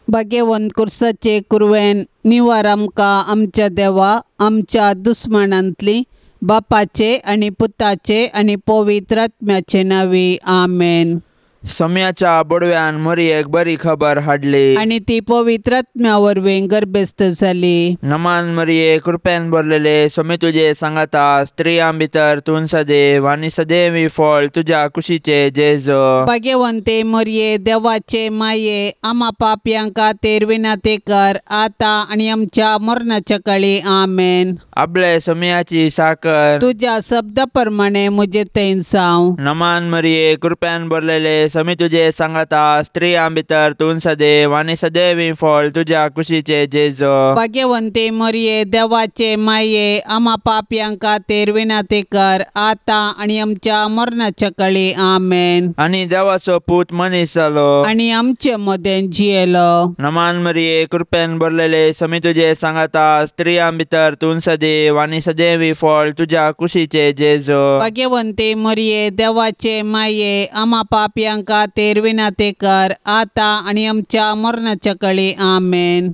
भाग्यवंत कुर्साचे कुरवेन निवार आमकां आमच्या देवा आमच्या दुस्मानांतली बापाचे आनी पुताचे आनी पवित्र आत्म्याचे नांवी आमेन. सम्याच्या बडव्यान मरियेक बरी खबर हाडली आनी ती पवित्र आत्म्या वरवीं गर्भस्थ जाली. नमान मरिये कृपेन भरलेले स्वामी तुजे सांगाता स्त्रियां भितर तूं सदैव आनी सदैवी फळ तुज्या कुशीचे जेजू. भाग्यवंते मरिये देवाचे माये आमा पापयां खातीर विनंती कर आतां आनी आमच्या मरणाच्या काळी आमेन. आपले सम्याची साकर तुज्या शब्दा प्रमाणे म्हजे थंय जावं. नमान मरिये कृपेन भरलेले स्वामी तुजे सांगाता स्त्रियां भितर तूं सदैव आनी सदैवी फळ तुज्या कुशीचे जेजू. भाग्यवंते मरिये देवाचे माये आमा पापयां खातीर विनंती कर आतां आनी आमच्या मरणाच्या काळी आमेन. आनी देवाचो पूत मनीस जालो आनी आमचे मदें जियेलो. नमान मरिये कृपेन भरलेले स्वामी तुजे सांगाता स्त्रियां भितर तूं सदैव आनी सदैवी फळ तुज्या कुशीचे जेजू. भाग्यवंते मरिये देवाचे माये आमा पापयां खातीर विनंती कर आतां आनी आमच्या मरणाच्या काळी आमेन.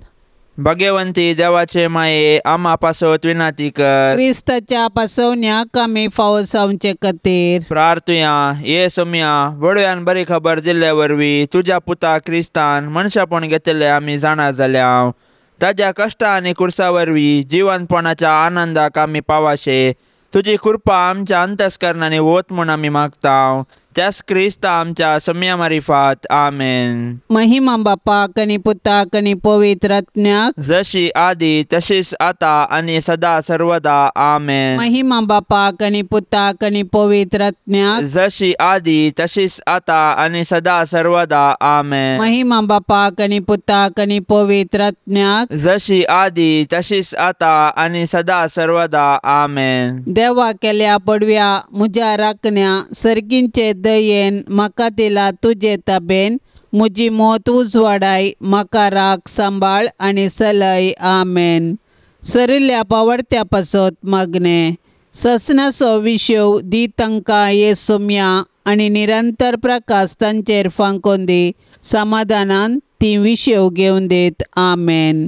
भाग्यवंती देवाचे माये आमा पासत विनंती कर. क्रिस्ताच्या पासवण्याक आमी फावो जावचे खातीर प्रार्थुया. ये सोम्या बडव्यान बरी खबर दिल्ले वरवीं तुज्या पुता क्रिस्तान मनशापण घेतिल्ले आमी जाणा जाल्या. ताज्या कश्टा आनी कुर्सा वरवीं जिवनपणाच्या आनंदाक आमी पावाशे. तुजी कृपा आमच्या अंतस्करणांनी वत म्हूण आमी मागता. त्यास क्रिस्ता आमच्या सम्या मारिफात आमेन. महिमा बापाक आनी पुताक आनी पवित्र आत्म्याक जशी आदी तशीच आता आनी सदा सर्वदा आमेन. महिमा बापाक आनी पुताक आनी पवित्र आत्म्याक जशी आदी तशीच आता आनी सदा सर्वदा आमेन. महिमा बापाक आनी पुताक आनी पवित्र आत्म्याक जशी आदी तशीच आता आनी सदा सर्वदा आमेन. देवा केल्या पडव्या म्हज्या राखण्या सर्गींचे दयेन म्हाका दिला तुजे ताबेन म्हजी मोत उजवाडाय म्हाका राख सांबाळ आनी सलय आमेन. सरिल्ल्या पावडत्या पासत मागणें ससनाचो विशेव दी तांकां ये सोम्या आनी निरंतर प्रकाश तांचेर फांकोवन दी समाधानान ती विशेव घेवन दीत आमेन.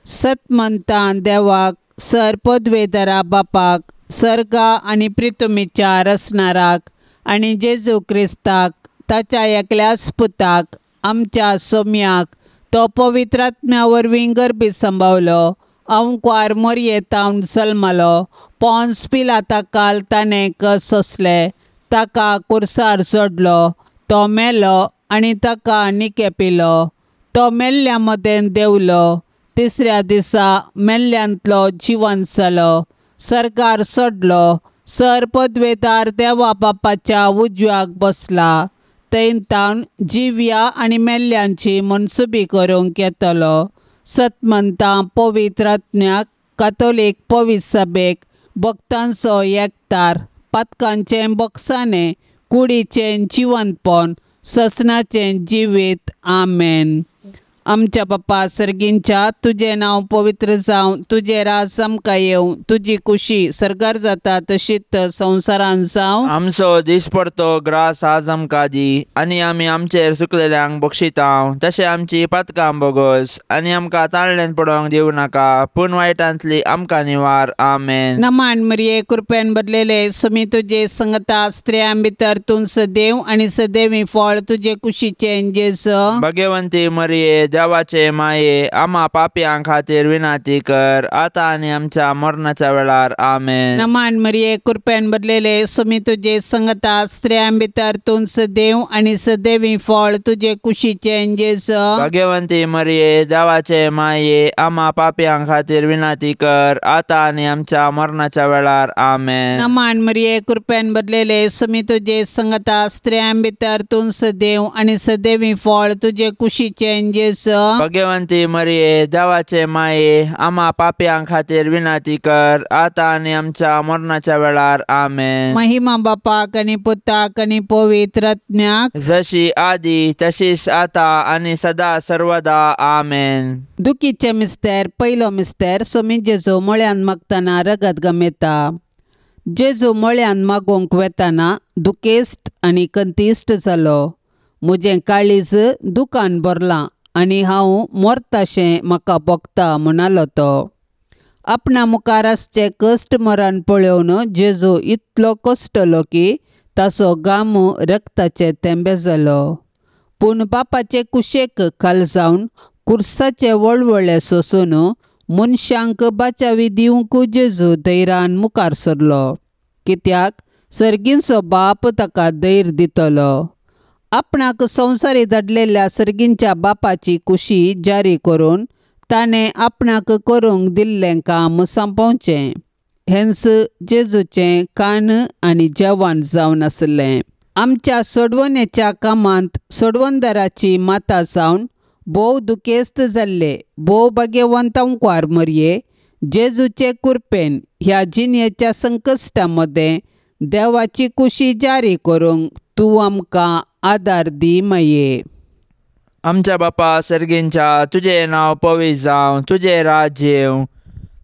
सतमंतान देवाक सर पदवेधरा बापाक सर्गा आनी प्रितुमीच्या रसणाराक आनी जेजू क्रिस्ताक ताच्या एकल्याच पुताक आमच्या सोम्याक तो पवित्र आत्म्या वरवीं गर्भी सांबावलो अंकुआर मोरयेतावन जल्मलो पोन्स पिलाता काल ताणें कस सोंसले ताका कुर्सार सोडलो तो मेलो आनी ताका निकेपिलो तो मेल्ल्या मदें देंवलो तिसऱ्या दिसा मेल्ल्यांतलो जिवन जालो सरकार सोडलो सर पदवेदार देवा बापाच्या उजव्याक बसला थंय तावन जिव्या आनी मेल्ल्यांची मनसुबी करूंक येतलो. सतमंतां पवित्र आत्म्याक कातोलीक पवित्र सभेक भक्तांचो एकतार पातकांचें बक्षाणें कुडीचें जिवनपण ससनाचें जिवीत आमेन. आमच्या बापा सर्गींच्या तुजें नांव पवित्र जावं तुजें राज आमकां येवं तुजी कुशी सर्गार जाता तशीच संवसारान जावं. आमचो दिसपडतो ग्रास आज आमकां दी आनी आमी आमचेर सुकलेल्यांक बक्षितांव तशें आमची पातकां बोगस आनी आमकां ताळ्ळेन पडोवंक दिवं नाका पूण वायटांतली आमकां निवार आमेन. नमान मरिये कृपेन भरलेले सुमी तुजे संगता स्त्रियां भितर तूं सदैव आनी सदैवी फळ तुजे कुशीचें जेजू. भाग्यवंती मरिये देवाचे माये आमा पापयां खातीर विनंती कर आतां आनी आमच्या मरणाच्या वेळार आमेन. नमान मरिये कृपेन भरलेले सुमी तुजे संगता स्त्रियां भितर तूं सदैव आनी सदैवी फळ तुजे कुशीचें जेजू. भाग्यवंती मरिये देवाचे माये आमा पापयां खातीर विनंती कर आतां आनी आमच्या मरणाच्या वेळार आमेन. नमान मरिये कृपेन भरलेले सुमी तुजे संगता स्त्रियां भितर तूं सदैव आनी सदैवी फळ तुजे कुशीचें जेजू. भाग्यवंती मरिये देवाचे माये आमा पापयां खातीर विनंती कर आतां आनी आमच्या मरणाच्या वेळार आमेन. महिमा बापाक आनी पुताक आनी पवित्र आत्म्याक जशी आदी तशीच आतां आनी सदा सर्वदा आमेन. दुखीचे मिस्तेर पयलो मिस्तेर सोमी जेजू मळ्यान मागतना रगत गमेता. जेजू मळ्यान मागोवंक वेतना दुखेस्त आनी कंतिश्ट जालो. म्हजें काळीज दुकान भरलां आनी हांव मोरताशें म्हाका भोगता म्हणालो तो. आपणा मुखार आसचें कश्ट मरण पळोवन जेजू इतलो कश्टलो की ताचो घाम रक्ताचे थेंबे जालो. पूण बापाचे कुशेक खाल जावन कुर्साचे वळवळे सोसून मनशांक बाचावी दिवंक जेजू धैर्यान मुखार सरलो, कित्याक सर्गींचो बाप ताका धैर्य दितलो. आपणाक संवसारी धाडलेल्या सर्गींच्या बापाची कुशी जारी करून ताणें आपणाक करूंक दिल्लें काम सोंपोवचें हेंच जेजूचें कान आनी जेवण जावन आसलें. आमच्या सोडवणेच्या कामांत सोडवणदाराची माता जावन भोव दुखेस्त जाल्ले भोव भाग्यवंत अंकवार मरये जेजूचे कुरपेन ह्या जिणेच्या संकश्टा मदें देवाची कुशी जारी करूंक तूं आमकां आदार दी माये. आमच्या बापा सर्गींच्या, तुजें नांव पवित्र जावं, तुजें राज्य येवं,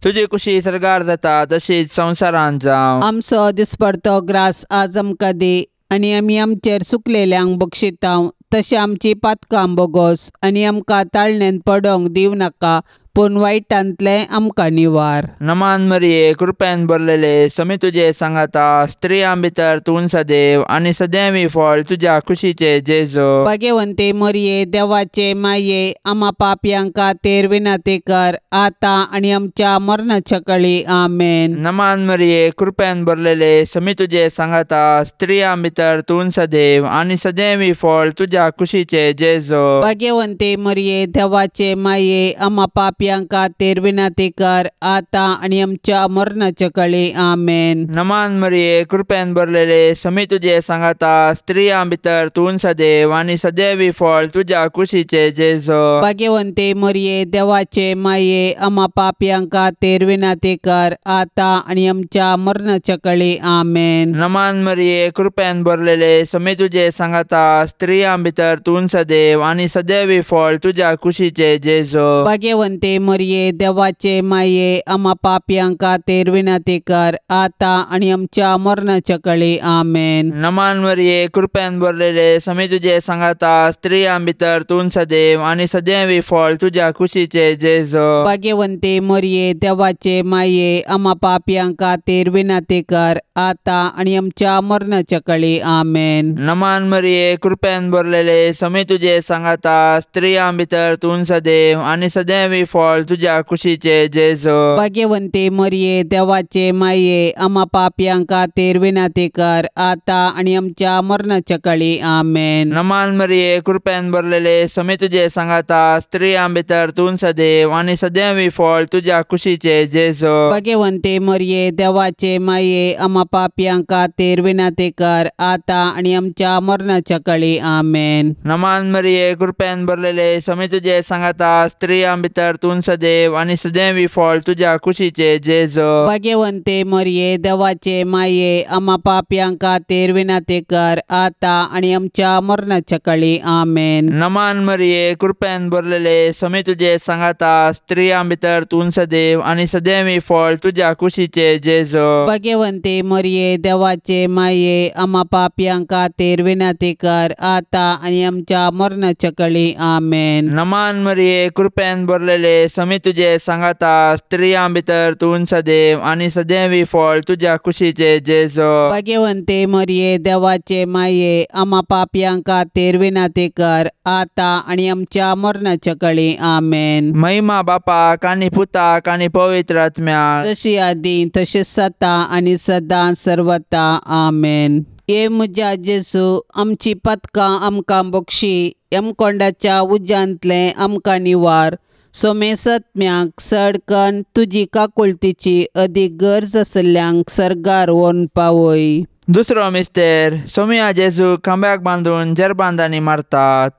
तुजी कुशी सर्गार जाता तशीच संवसारांत जावं. आमचो दिसपडतो ग्रास आज आमकां दी आनी आमी आमचेर सुकलेल्यांक बक्षितां तशें आमची पातकां बोगोस आनी आमकां ताळणेन पडोंक दिवं नाका, पूण वायटांतलें आमकां निवार. नमान मरिये, कृपेन भरलेले, समी तुजे सांगाता, स्त्रियां भितर तूं सदैव आनी सदैवी फळ तुज्या कुशीचे जेजू. भाग्यवंते मरिये, देवाचे माये, आमा पापयांक खातीर विनंती कर आतां आनी आमच्या मरणाच्या कळी. आमेन. नमान मरिये, कृपेन भरलेले, समी तुजे सांगाता, स्त्रियां भितर तूं सदैव आनी सदैवी फळ तुज्या कुशीचे जेजू. भाग्यवंते मरिये, देवाचे माये, आमा पापयांक खातीर विनंती कर आतां आनी आमच्या मरणाच्या कळी. आमेन. नमान मरिये, कृपेन भरलेले, समी तुजे सांगाता, स्त्रियां भितर तूं सदैव आनी सदैवी फळ तुज्या कुशीचे जेजू. भाग्यवंते मरिये, देवाचे माये, आमा पापयांक खातीर विनंती कर आतां आनी आमच्या मरणाच्या कळी. आमेन. नमान मरिये, कृपेन भरलेले, समी तुजे सांगाता, स्त्रियां भितर तूं सदैव आनी सदैवी फळ तुज्या कुशीचे जेजू. भाग्यवंते मरिये, देवाचे माये, आमा पापयांक खातीर विनंती कर आतां आनी आमच्या मरणाच्या कळी. आमेन. नमान मरिये, कृपेन भरलेले, समी तुजे सांगाता, स्त्रियां भितर तूं सदैव आनी सदैवी फळ तुज्या कुशीचे जेजू. भाग्यवंते मरिये, देवाचे माये, आमा पापयांक खातीर विनंती कर आतां आनी आमच्या मरणाच्या कळी. आमेन. नमान मरिये, कृपेन भरलेले, समी तुजे सांगाता, स्त्रियां भितर तूं सदैव आनी सदैवी फळ तुज्या कुशीचे जेजू. भाग्यवंते मरिये, देवाचे माये, आमा पापयांक खातीर विनंती कर आतां आनी आमच्या मरणाच्या कळी. आमेन. नमान मरिये, कृपेन भरलेले, समी तुजे सांगाता, स्त्रियां भितर तूं सदैव आनी सदैवी फळ तुज्या कुशीचे जेजू. भाग्यवंते मरिये, देवाचे माये, आमा पापयांक खातीर विनंती कर आतां आनी आमच्या मरणाच्या कळी. आमेन. नमान मरिये, कृपेन भरलेले, समी तुजे सांगाता, स्त्रियां भितर तूं सदैव आनी सदैवी फळ तुज्या कुशीचे जेजू. भाग्यवंते मरिये, देवाचे माये, आमा पापयांक खातीर विनंती कर आतां आनी आमच्या मरणाच्या कळी. आमेन. नमान मरिये, कृपेन भरलेले, समी तुजे सांगाता, स्त्रियां भितर तूं सदैव आनी सदैवी फळ तुज्या कुशीचे जेजू. भाग्यवंते मरिये, देवाचे माये, आमा पापयांक खातीर विनंती कर आतां आनी आमच्या मरणाच्या कळी. आमेन. नमान मरिये, कृपेन भरलेले, समी तुजे सांगाता, स्त्रियां भितर तूं सदैव आनी सदैवी फळ तुज्या कुशीचे जेजू. भाग्यवंते मरिये, देवाचे माये, आमा पापयांक खातीर विनंती कर आतां आनी आमच्या मरणाच्या कळी. आमेन. महिमा बापाक आनी पुताक आनी पवित्र आत्म्याक, जशी आदी तशी सता आनी सदां सर्वता. आमेन. हे म्हज्या जेजू, आमची पदकां आमकां बक्षी, यमकोंडाच्या उज्यांतलें आमकां निवार, सोमेसत्म्याक सडकन तुजी काकुळतीची अदीक गरज आसल्ल्यांक सर्गार व्हरून पावय. दुसरो मिस्तेर, सोमिया जेजू खांब्याक बांदून जेरबांदांनी मारतात.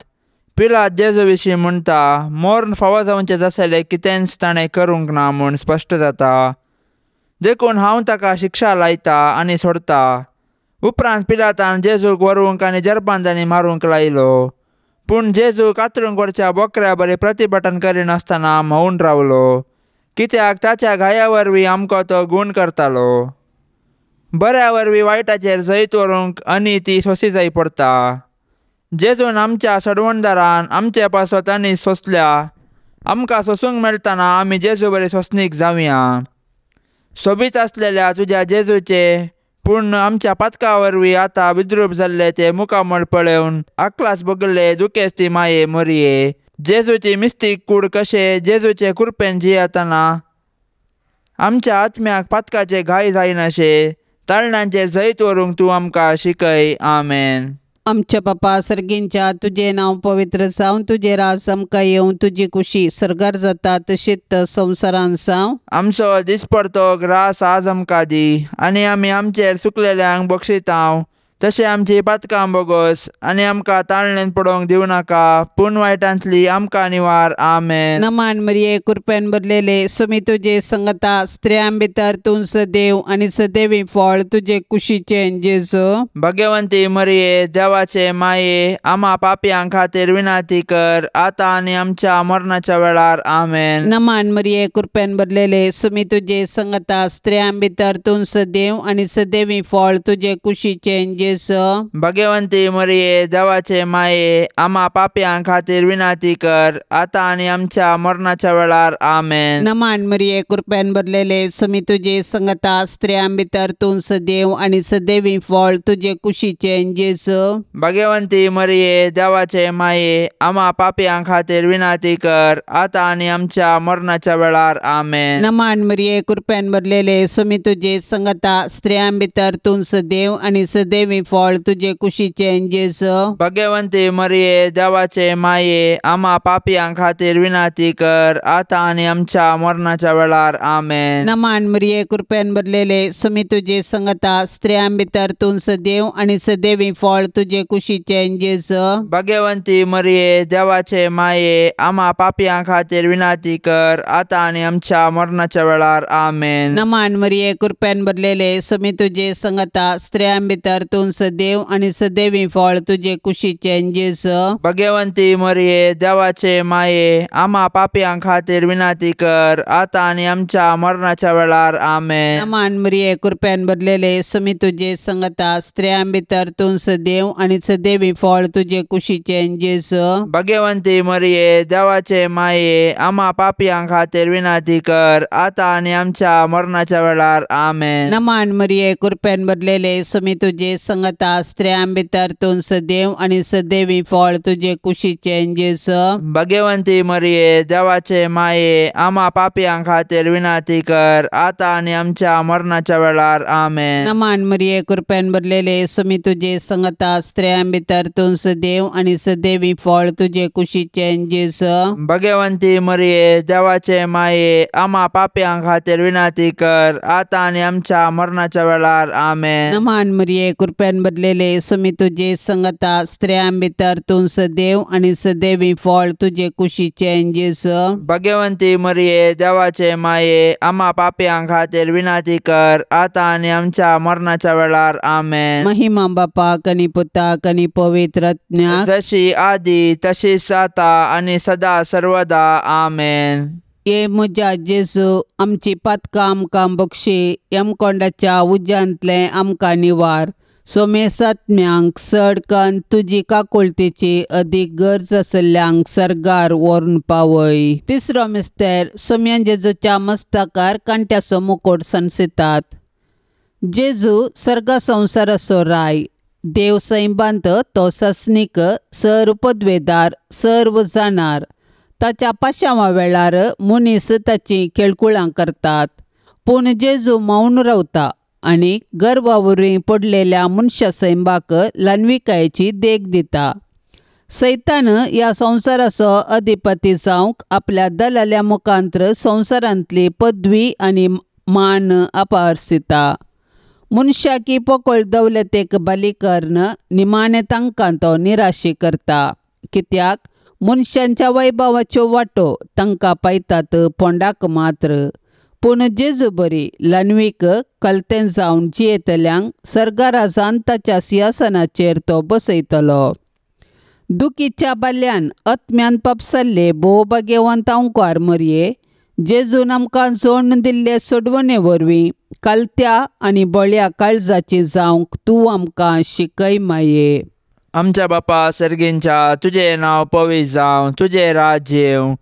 पिलात जेजू विशीं म्हणटा, मोर्न फावो जावचें जासलें कितेंच ताणें करूंक ना म्हूण स्पश्ट जाता, देखून हांव ताका शिक्षा लायता आनी सोडता. उपरांत पिलातान जेजूक व्हरूंक आनी जेरबांदांनी मारूंक लायलो. पूण जेजू कातरूंक व्हरच्या बोकऱ्या बरी प्रतिभटन करिनासतना मौन रावलो, कित्याक ताच्या घाया वरवीं आमकां तो गूण करतालो. बऱ्या वरवीं वायटाचेर जैत व्हरूंक आनी ती सोंसी जाय पडटा. जेजून आमच्या सडवणदारान आमचे पासत आनी सोंसल्या। आमकां सोसूंक मेळटना आमी जेजू बरी सोंसणीक जावया। सोबीत आसलेल्या तुज्या जेजूचे पूण आमच्या पातका वरवीं आतां विद्रूप जाल्ले ते मुखामळ पळोवन आकलास भोगले दुखेस्ती माये मोरये। जेजूची मिस्तीक कूड कशें जेजूचे कृपेन जियेतना आमच्या आत्म्याक पातकाचे घाय जायनाशे ताळणांचेर जैत व्हरूंक तूं आमकां शिकय। आमेन। आमच्या बापा सर्गींच्या तुजें नांव पवित्र जावं, तुजें राज आमकां येवं, तुजी कुशी सर्गार जाता तशीच संवसारान जावं। आमचो दिसपडतो ग्रास आज आमकां दी आनी आमी आमचेर सुकलेल्यांक बक्षितांव तशें आमची पातकां बोगस आनी आमकां ताळणेन पडोवंक दिवं नाका पूण वायटांतली आमकां निवार। आमेन। नमान मरिये कृपेन भरलेले सुमी तुजे संगता, स्त्रियां भितर तूं सदैव आनी सदैवी फळ तुजे कुशीचें जेजू। भगवंती मरिये देवाचे माये आमा पापयां खातीर विनंती कर आतां आनी आमच्या मरणाच्या वेळार। आमेन। नमान मरिये कृपेन भरलेले सुमी तुजे संगता, स्त्रियां भितर तूं सदैव आनी सदैवी फळ तुजे कुशीचें जेजू। भगवंती मरिये देवाचे माये आमा पापयां खातीर विनंती कर आतां आनी आमच्या मरणाच्या वेळार। आमेन। नमान मरिये कृपेन भरलेले सुमी तुजे संगता, स्त्रियां भितर तूं सदैव आनी सदैवी फळ तुजे कुशीचें जेजू। भगवंती मरिये देवाचे माये आमा पापयां खातीर विनंती कर आतां आनी आमच्या मरणाच्या वेळार। आमेन। नमान मरिये कृपेन भरलेले सुमी तुजे संगता, स्त्रियां भितर तूं सदैव आनी सदैवी फळ तुजे कुशीचें जेजू। भगवंती मरिये देवाचे माये आमा पापयां खातीर विनंती कर आतां आनी आमच्या मरणाच्या वेळार। आमेन। नमान मरिये कृपेन भरलेले सुमी तुजे संगता, स्त्रियां भितर तूं सदैव आनी सदैवी फळ तुजे कुशीचें जेजू। भगवंती मरिये देवाचे माये आमा पापयां खातीर विनंती कर आतां आनी आमच्या मरणाच्या वेळार। आमेन। नमान मरिये कृपेन भरलेले सुमी तुजे संगता, स्त्रियां भितर तूं सदैव आनी सदैवी फळ तुजे कुशीचें जेजू। भगवंती मरिये देवाचे माये आमा पापयां खातीर विनंती कर आतां आनी आमच्या मरणाच्या वेळार। आमेन। नमान मरिये कृपेन भरलेले सुमी तुजे संगता, स्त्रियां भितर तूं सदैव आनी सदैवी फळ तुजे कुशीचें जेजू। भगवंती मरिये देवाचे माये आमा पापयां खातीर विनंती कर आतां आनी आमच्या मरणाच्या वेळार। आमेन। नमान मरिये कृपेन भरलेले सुमी तुजे संगता, स्त्रियां भितर तूं सदैव आनी सदैवी फळ तुजे कुशीचें जेजू। भगवंती मरिये देवाचे माये आमा पापयां खातीर विनंती कर आतां आनी आमच्या मरणाच्या वेळार। आमेन। नमान मरिये कृपेन भरलेले सुमी तुजे संगता, स्त्रियां भितर तूं सदैव आनी सदैवी फळ तुजे कुशीचें जेजू। भगवंती मरिये देवाचे माये आमा पापयां खातीर विनंती कर आतां आनी आमच्या मरणाच्या वेळार। आमेन। नमान मरिये कृपेन भरलेले सुमी तुजे संगता, स्त्रियां भितर तूं सदैव आनी सदैवी फळ तुजे कुशीचें जेजू। भगवंती मरिये देवाचे माये आमा पापयां खातीर विनंती कर आतां आनी आमच्या मरणाच्या वेळार। आमेन। महिमा बापाक आनी पुताक आनी पवित्र आत्म्याक, जशी आदी तशीच आतां आनी सदा सर्वदा। आमेन। ये म्हज्या जेजू, आमची पातकां आमकां बक्षी, यमकोंडाच्या उज्यांतलें आमकां निवार। सोमेसात्म्यांक चड कन्न तुजी काकुळतेची अदीक गरज आशिल्ल्यांक सर्गार व्हरून पावय। तिसरो मिस्तेर सोम्यान जेजूच्या मस्तकार कांट्याचो मुकोट सनसितात। जेजू सर्गा संवसाराचो राय, देव सैबांत तो सस्नीक, सर्व पदवेदार, सर्व जाणार। ताच्या पाशांवा वेळार मनीस ताची खेळकुळां करतात, पूण जेजू मौन रावता आनी गर्वा वरवीं पडलेल्या मनशा सैंबाक ल्हानविकायेची देख दिता। सैतान ह्या संवसाराचो अधिपती जावंक आपल्या दलाल्या मुखांत्र संवसारांतली पदवी आनी मान अपारसिता। मनशाकी पोकळ दौलतेक बली करून निमाणें तांकां तो निराशी करता, कित्याक मनशांच्या वैभवाच्यो वाटो तांकां पायतात पोंडाक मात्र। पूण जेजू बरी ल्हानवीक कलतें जावन जियेतल्यांक सर्गाराजान ताच्या सिंहासनाचेर तो बसयतलो। दुखीच्या बाल्यान आत्म्यान पापसल्ले भोव भाग्यवंत अंकार मरये जेजून आमकां जोडून दिल्ले सोडवणे वरवीं कालत्या आनी बळ्या काळजाची जावंक तूं आमकां शिकय माये। आमच्या बापा सर्गींच्या तुजें नांव पवित्र जावं, तुजें राज्य येवं,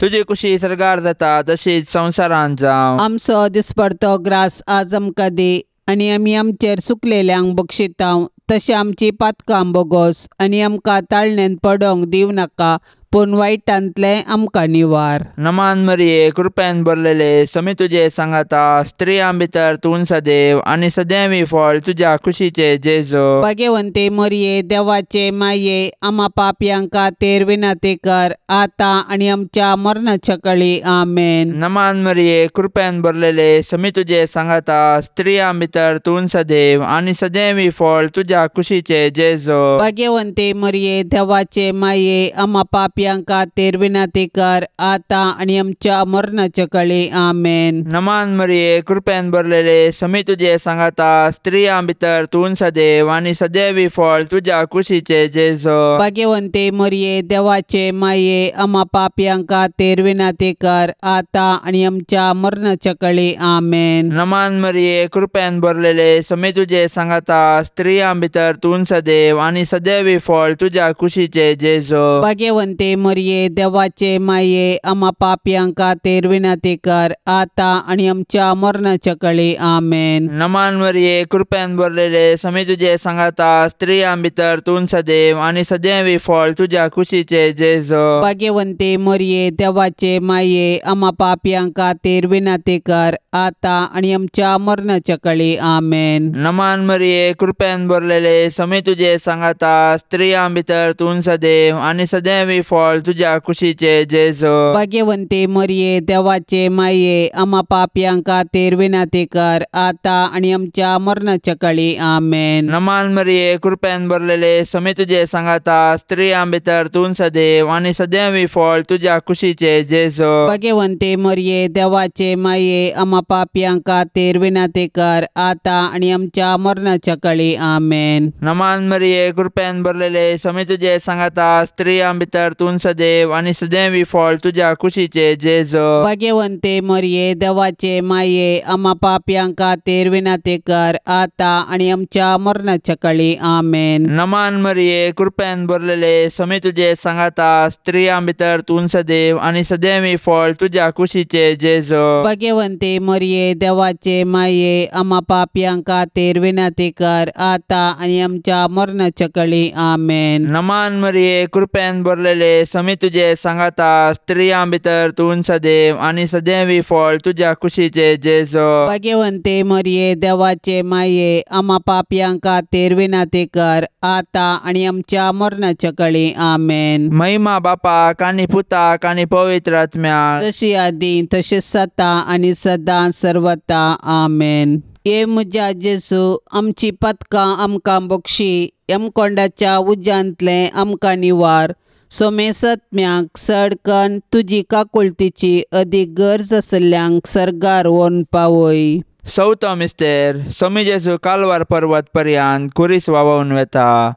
तुजी कुशी सरगार जाता तशीच संवसारांत जावं। आमचो दिसपडतो ग्रास आज आमकां दी आनी आमी आमचेर सुकलेल्यांक बक्षितांव तशें आमची पातकां बोगोस आनी आमकां ताळण्यांत पडोंक दिवं नाका पूण वायटांतलें आमकां निवार। नमान मरिये कृपेन भरलेले समी तुजे सांगाता, स्त्रियां भितर तूं सदैव आनी सदैवी फळ तुज्या कुशीचे जेजू। भाग्यवंते मरिये देवाचे माये आमा पापयांक खातीर विनंती कर आतां आनी आमच्या मरणाच्या कळी। आमेन। नमान मरिये कृपेन भरलेले समी तुजे सांगाता, स्त्रियां भितर तूं सदैव आनी सदैवी फळ तुज्या कुशीचे जेजू। भाग्यवंते मरिये देवाचे माये आमा पापयांक खातीर विनंती कर आतां आनी आमच्या मरणाच्या कळी। आमेन। नमान मरिये कृपेन भरलेले समी तुजे सांगाता, स्त्रियां भितर तूं सदैव आनी सदैवी फळ तुज्या कुशीचे जेजू। भाग्यवंते मरिये देवाचे माये आमा पापयांक खातीर विनंती कर आतां आनी आमच्या मरणाच्या कळी। आमेन। नमान मरिये कृपेन भरलेले समी तुजे सांगाता, स्त्रियां भितर तूं सदैव आनी सदैवी फळ तुज्या कुशीचे जेजू। भाग्यवंते मरिये देवाचे माये आमा पापयांक खातीर विनंती कर आतां आनी आमच्या मरणाच्या कळी। आमेन। नमान मरिये कृपेन भरलेले समी तुजे सांगाता, स्त्रियां भितर तूं सदैव आनी सदैवी फळ तुज्या कुशीचे जेजू। भाग्यवंते मरिये देवाचे माये आमा पापयांक खातीर विनंती कर आतां आनी आमच्या मरणाच्या कळी। आमेन। नमान मरिये कृपेन भरलेले समी तुजे सांगाता, स्त्रियां भितर तूं सदैव आनी सदैवी फळ तुज्या कुशीचे जेजू। भाग्यवंते मरिये देवाचे माये आमा पापयांक खातीर विनंती कर आतां आनी आमच्या मरणाच्या कळी। आमेन। नमान मरिये कृपेन भरलेले समी तुजे सांगाता, स्त्रियां भितर तूं सदैव आनी सदैवी फळ तुज्या कुशीचे जेजू। भाग्यवंते मरिये देवाचे माये आमा पापयांक खातीर विनंती कर आतां आनी आमच्या मरणाच्या कळी। आमेन। नमान मरिये कृपेन भरलेले समी तुजे सांगाता, स्त्रियां भितर तूं सदैव आनी सदैवी फळ तुज्या कुशीचे जेजू। भाग्यवंते मरिये देवाचे माये आमा पापयांक खातीर विनंती कर आतां आनी आमच्या मरणाच्या कळी। आमेन। नमान मरिये कृपेन भरलेले समी तुजे सांगाता, स्त्रियां भितर तूं सदैव आनी सदैवी फळ तुज्या कुशीचे जेजू। भाग्यवंते मरिये देवाचे माये आमा पापयांक खातीर विनंती कर आतां आनी आमच्या मरणाच्या कळी। आमेन। नमान मरिये कृपेन भरलेले समी तुजे सांगाता, स्त्रियां भितर तूं सदैव आनी सदैवी फळ तुज्या कुशीचे जेजू। भाग्यवंते मरिये देवाचे माये आमा पापयांक खातीर विनंती कर आतां आनी आमच्या मरणाच्या कळी। आमेन। महिमा बापाक आनी पुताक आनी पवित्र आत्म्याक, जशी आदी तशी सता आनी सदां सर्वता। आमेन। ये म्हज्या जेजू आमची पदकां आमकां बक्षी, यमकोंडाच्या उज्यांतलें आमकां निवार, सोमेसत्म्याक सडकन तुजी काकुळतीची अदीक गरज आसल्ल्यांक सर्गार व्हरून पावय। चवथो मिस्तेर समी जेजू कालवार पर्वत पर्यंत खुरीस व्हांवोवन वेता।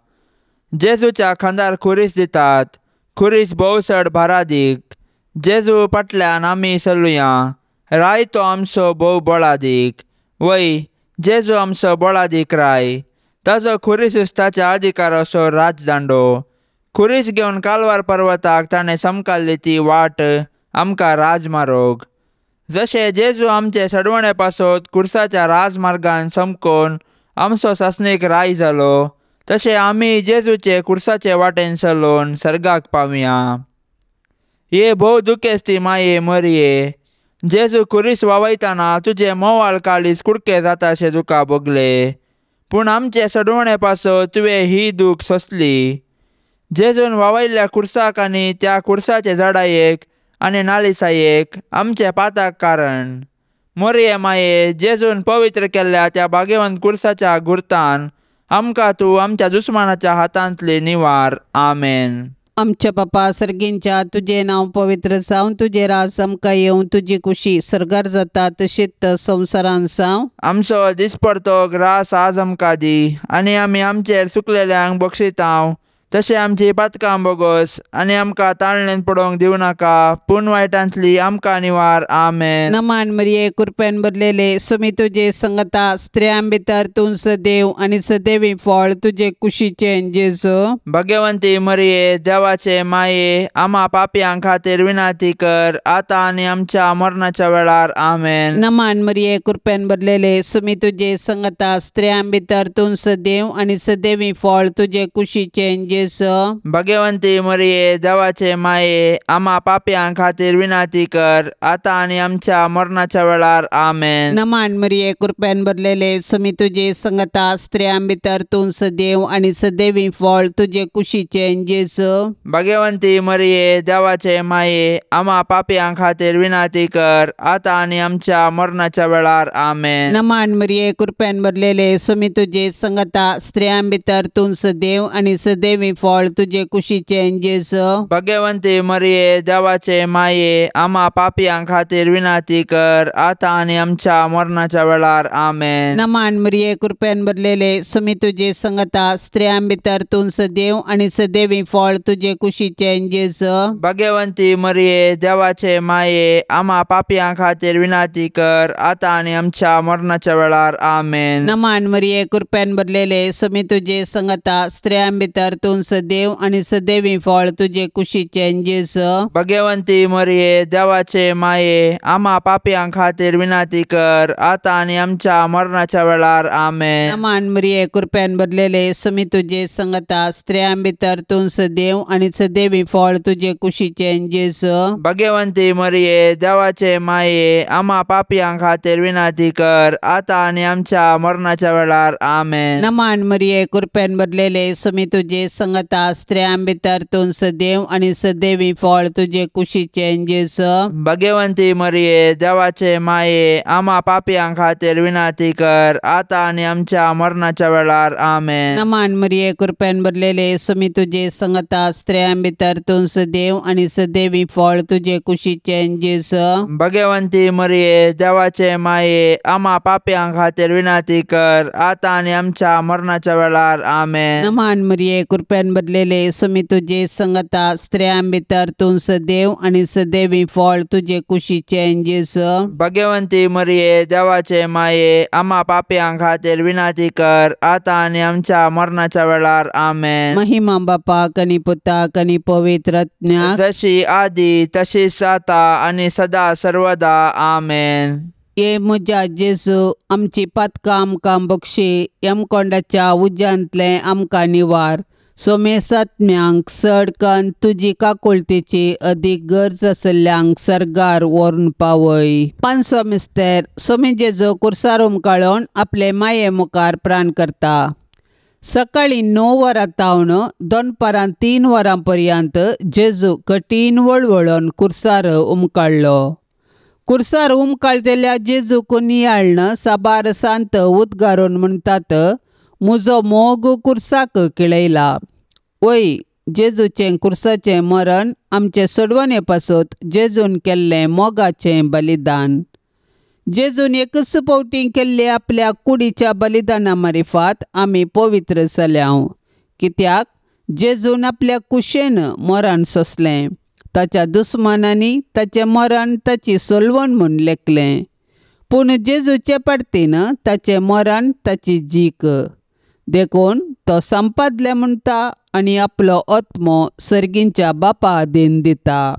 जेजूच्या खांदार खुरीस दितात, खुरीस भोव चड भारादीक। जेजू फाटल्यान आमी चलुया, राय तो आमचो भोव बळादीक। वय जेजू आमचो बळादीक राय, ताजो खुरीस ताच्या अधिकाराचो राजदांडो। खुरीस घेवन कालवार पर्वताक ताणें समकाल्ली ती वाट आमकां राजमारोग। जशें जेजू आमचे सडवणे पासत खुर्साच्या राजमार्गान समकोन आमचो सासणीक राय जालो, तशें आमी जेजूचे खुर्साचे वाटेन चलोवन सर्गाक पावया। ये भोव दुखेस्ती माये मरिये, जेजू खुरीस वावयतना तुजें मोवाळ काळीज कुडके जाताशें तुका भोगलें, पूण आमचे सडवणे पासत तुवें ही दूख सोंसली। जेजून वावयल्ल्या खुर्साक आनी त्या खुर्साचे झाडायेक आनी नालिसायेक आमचे पाताक कारण। मोरये माये, जेजून पवित्र केल्ल्या त्या भाग्यवंत खुर्साच्या गुर्तान आमकां तूं आमच्या दुस्मानाच्या हातांतली निवार। आमेन। आमच्या बापा सर्गींच्या तुजें नांव पवित्र जावं, तुजें राज आमकां येवं, तुजी कुशी सर्गार जाता तशीच संवसारान जावं। आमचो दिसपडतो ग्रास आज आमकां दी आनी आमी आमचेर सुकलेल्यांक बक्षितांव तशें आमची पातकां बोगोस आनी आमकां ताळणेन पडोवंक दिवं नाका, पूण वायटांतली आमकां निवार. आमेन. नमान मरिये, कृपेन भरलेले, स्वामी तुजे संगता, स्त्रियां भितर तूं सदैव आनी सदैवी फळ तुजे कुशीचें जेजू. भगवंती मरिये, देवाचे माये, आमा पापयां खातीर विनंती कर, आतां आनी आमच्या मरणाच्या वेळार. आमेन. नमान मरिये, कृपेन भरलेले, स्वामी तुजे संगता, स्त्रियां भितर तूं सदैव आनी सदैवी फळ तुजे कुशीचें जेजू. भगवंती मरिये, देवाचे माये, आमा पापयां खातीर विनंती कर, आतां आनी आमच्या मरणाच्या वेळार. आमेन. नमान मरिये, कृपेन भरलेले, स्वामी तुजे संगता, स्त्रियां भितर तूं सदैव आनी सदैवी फळ तुजे कुशीचें जेजू. भगवंती मरिये, देवाचे माये, आमा पापयां खातीर विनंती कर, आतां आनी आमच्या मरणाच्या वेळार. आमेन. नमान मरिये, कृपेन भरलेले, स्वामी तुजे संगता, स्त्रियां भितर तूं सदैव आनी सदैवी फळ तुजे कुशीचें जेजू. भगवंती मरिये, देवाचे माये, आमा पापयां खातीर विनंती कर, आतां आनी आमच्या मरणाच्या वेळार. आमेन. नमान मरिये, कृपेन भरलेले, स्वामी तुजे संगता, स्त्रियां भितर तूं सदैव आनी सदैवी फळ तुजे कुशीचें जेजू. भगवंती मरिये, देवाचे माये, आमा पापयां खातीर विनंती कर, आतां आनी आमच्या मरणाच्या वेळार. आमेन. नमान मरिये, कृपेन भरलेले, स्वामी तुजे संगता, स्त्रियां भितर तूं सदैव आनी सदैवी फळ तुजे कुशीचें जेजू. भगवंती मरिये, देवाचे माये, आमा पापयां खातीर विनंती कर, आतां आनी आमच्या मरणाच्या वेळार. आमेन. नमान मरिये, कृपेन भरलेले, स्वामी तुजे संगता, स्त्रियां भितर तूं सदैव आनी सदैवी फळ तुजे कुशीचें जेजू. भगवंती मरिये, देवाचे माये, आमा पापयां खातीर विनंती कर, आतां आनी आमच्या मरणाच्या वेळार. आमेन. नमान मरिये, कृपेन भरलेले, स्वामी तुजे संगता, स्त्रियां भितर तूं सदैव आनी सदैवी फळ तुजे कुशीचें जेजू. भगवंती मरिये, देवाचे माये, आमा पापयां खातीर विनंती कर, आतां आनी आमच्या मरणाच्या वेळार. आमेन. नमान मरिये, कृपेन भरलेले, स्वामी तुजे संगता, स्त्रियां भितर तूं सदैव आनी सदैवी फळ तुजे कुशीचें जेजू. भगवंती मरिये, देवाचे माये, आमा पापयां खातीर विनंती कर, आतां आनी आमच्या मरणाच्या वेळार. आमेन. नमान मरिये, कृपेन भरलेले, स्वामी तुजे संगता, स्त्रियां भितर तूं सदैव आनी सदैवी फळ तुजे कुशीचें जेजू. भगवंती मरिये, देवाचे माये, आमा पापयां खातीर विनंती कर, आतां आनी आमच्या मरणाच्या वेळार. आमेन. महिमा बापाक आनी पुताक आनी पवित्र आत्म्याक, जशी आदी तशीच आतां आनी सदा सर्वदा. आमेन. ये म्हज्या जेजू, आमची पातकां आमकां बक्षी, यमकोंडाच्या उज्यांतलें आमकां निवार. सोमेसात्म्यांक सडकन तुजी काकुळतेची अदीक गरज आसल्ल्यांक सर्गार व्हरून पावय. पांचवो मिस्तेर, सोमी जेजू कुर्सार उमकाळोन आपले माये मुखार प्राण करता. सकाळीं 9 वरां तावन दनपारां 3 वरां पर्यंत जेजू कठीण वळवळोन कुर्सार उमकाळ्ळो. कुर्सार उमकाळटेल्या जेजूक नियाळ्न साबार सांत उद्गारून म्हणटात, म्हजो मोग कुर्साक किळयला. वय, जेजूचें कुर्साचें मरण आमचे सोडवणे पासत जेजून केल्लें मोगाचें बलिदान. जेजून एकच फावटी केल्ले आपल्या कुडीच्या बलिदाना मारिफात आमी पवित्र जाल्याव. कित्याक जेजून आपल्या कुशेन मरण सोंसलें, ताच्या दुस्मानांनी ताचें मरण ताची सोलवण म्हूण लेखलें, पूण जेजूचे पार्टीन ताचें मरण ताची जीक. देखून तो संपादलें म्हणटा आनी आपलो आत्मो सर्गींच्या बापा आदीन दिता.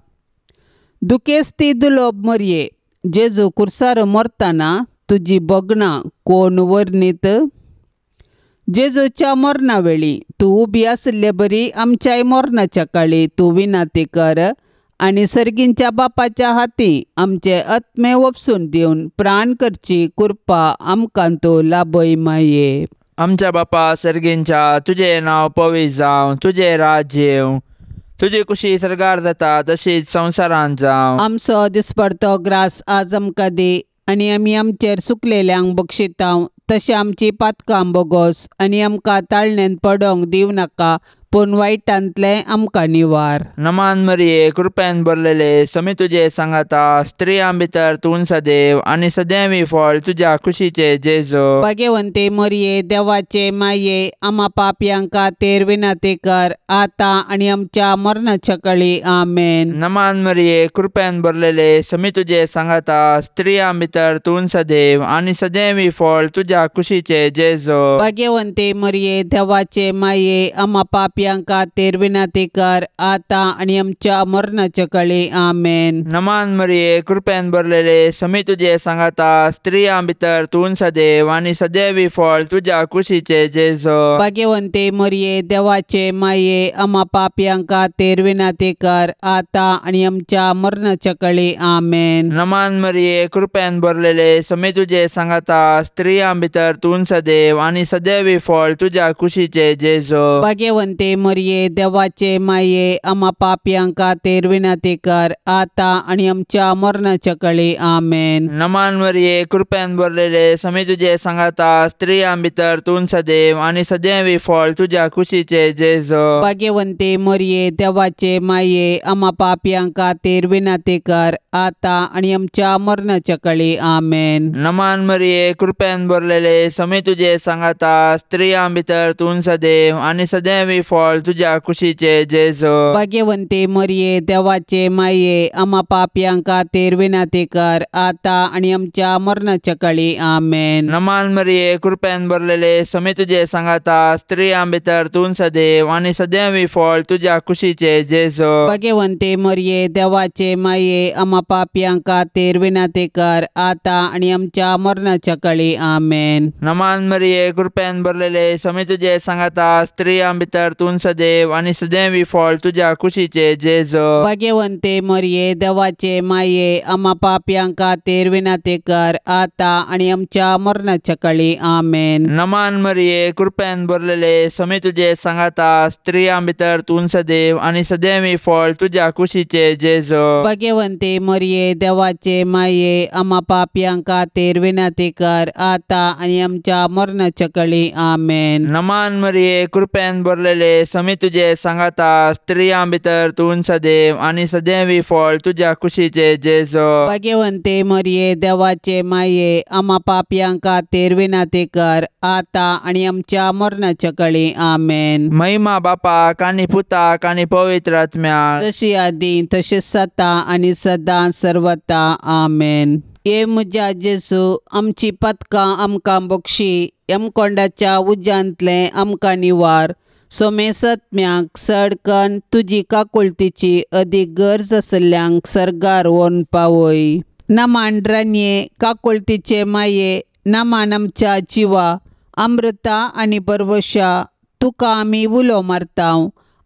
दुखेस्ती दुलोब मरये, जेजू कुर्सार मरतना तुजी भोगणां कोण वर्णीत? जेजूच्या मरणा वेळी तूं उबी आशिल्ले बरी आमच्याय मरणाच्या काळी तूं विनंती कर आनी सर्गींच्या बापाच्या हाती आमचे आत्मे ओपसून दिवन प्राण करची कृपा आमकां तूं लाभय माये. आमच्या बापा सर्गींच्या, तुजें नांव पवित्र जावं, तुजें राज्य येवं, तुजी कुशी सर्गार जाता तशीच संवसारांत जावं. आमचो दिसपडतो ग्रास आज आमकां दी आनी आमी आमचेर सुकलेल्यांक बक्षितांव तशें आमची पातकां बोगोस आनी आमकां ताळण्यान पडोंक दिवं नाका, पूण वायटांतलें आमकां निवार. नमान मरिये कृपेन भरलेले समी तुजे सांगाता स्त्रियां भितर तूं सदैव आनी सदैवी फळ तुज्या कुशीचे जेजू. भाग्यवंते मरिये देवाचे माये आमा पापयां खातीर विनंती कर आतां आनी आमच्या मरणाच्या कळी. आमेन. नमान मरिये कृपेन भरलेले समी तुजे सांगाता स्त्रियां भितर तूं सदैव आनी सदैवी फळ तुज्या कुशीचे जेजू. भाग्यवंते मरिये देवाचे माये आमा पापयां खातीर विनंती कर आतां आनी आमच्या मरणाच्या कळी. आमेन. नमान मरिये कृपेन भरलेले समी तुजे सांगाता स्त्रियां भितर तूं सदैव आनी सदैवी फळ तुज्या कुशीचे जेजू. भाग्यवंते मरिये देवाचे माये आमा पापयां खातीर विनंती कर आतां आनी आमच्या मरणाच्या कळी. आमेन. नमान मरिये कृपेन भरलेले समी तुजे सांगाता स्त्रियां भितर तूं सदैव आनी सदैवी फळ तुज्या कुशीचे जेजू. भाग्यवंते मरिये देवाचे माये आमा पापयां खातीर विनंती कर आतां आनी आमच्या मरणाच्या कळी. आमेन. नमान मरिये कृपेन भरलेले समी तुजे सांगाता स्त्रियां भितर तूं सदैव आनी सदैवी फळ तुज्या कुशीचे जेजू. भाग्यवंते मरिये देवाचे माये आमा पापयां खातीर विनंती कर आतां आनी आमच्या मरणाच्या कळी. आमेन. नमान मरिये कृपेन भरलेले समी तुजे सांगाता स्त्रियां भितर तूं सदैव आनी सदैवी फळ तुज्या कुशीचे जेजू. भाग्यवंते मरिये देवाचे माये आमा पापयां खातीर विनंती कर आतां आनी आमच्या मरणाच्या कळी. आमेन. नमान मरिये कृपेन भरलेले समी तुजे सांगाता स्त्रियां भितर तूं सदैव आनी सदैवी फळ तुज्या कुशीचे जेजू. भाग्यवंते मरिये देवाचे माये आमा पापयां खातीर विनंती कर आतां आनी आमच्या मरणाच्या कळी. आमेन. नमान मरिये कृपेन भरलेले समी तुजे सांगाता स्त्रियां भितर तूं सदैव आनी सदैवी फळ तुज्या कुशीचे जेजू. भाग्यवंते मरिये देवाचे माये आमा पापयां खातीर विनंती कर आतां आनी आमच्या मरणाच्या कळी. आमेन. नमान मरिये कृपेन भरलेले समी तुजे सांगाता स्त्रियां भितर तूं सदैव आनी सदैवी फळ तुज्या कुशीचे जेजू. भाग्यवंते मरिये देवाचे माये आमा पापयां खातीर विनंती कर आतां आनी आमच्या मरणाच्या कळी. आमेन. नमान मरिये कृपेन भरलेले समी तुजे सांगाता स्त्रियां भितर तूं सदैव आनी सदैवी फळ तुज्या कुशीचे जेजू. भाग्यवंते मरिये देवाचे माये आमा पापयां खातीर विनंती कर आतां आनी आमच्या मरणाच्या कळी. आमेन. महिमा बापाक आनी पुताक आनी पवित्र आत्म्याक, जशी आदी तशी सता आनी सदां सर्वता. आमेन. ये म्हज्या जेजू आमची पदकां आमकां बक्षी यमकोंडाच्या उज्यांतलें आमकां निवार. सोमेसत्म्याक सडकन तुजी काकुळतीची अदीक गरज आसल्ल्यांक सर्गार व्हरून पावय. नमान रानये काकुळतीचे माये नमान आमच्या जिवा अमृता आनी बरवशा तुका आमी उलो मारता.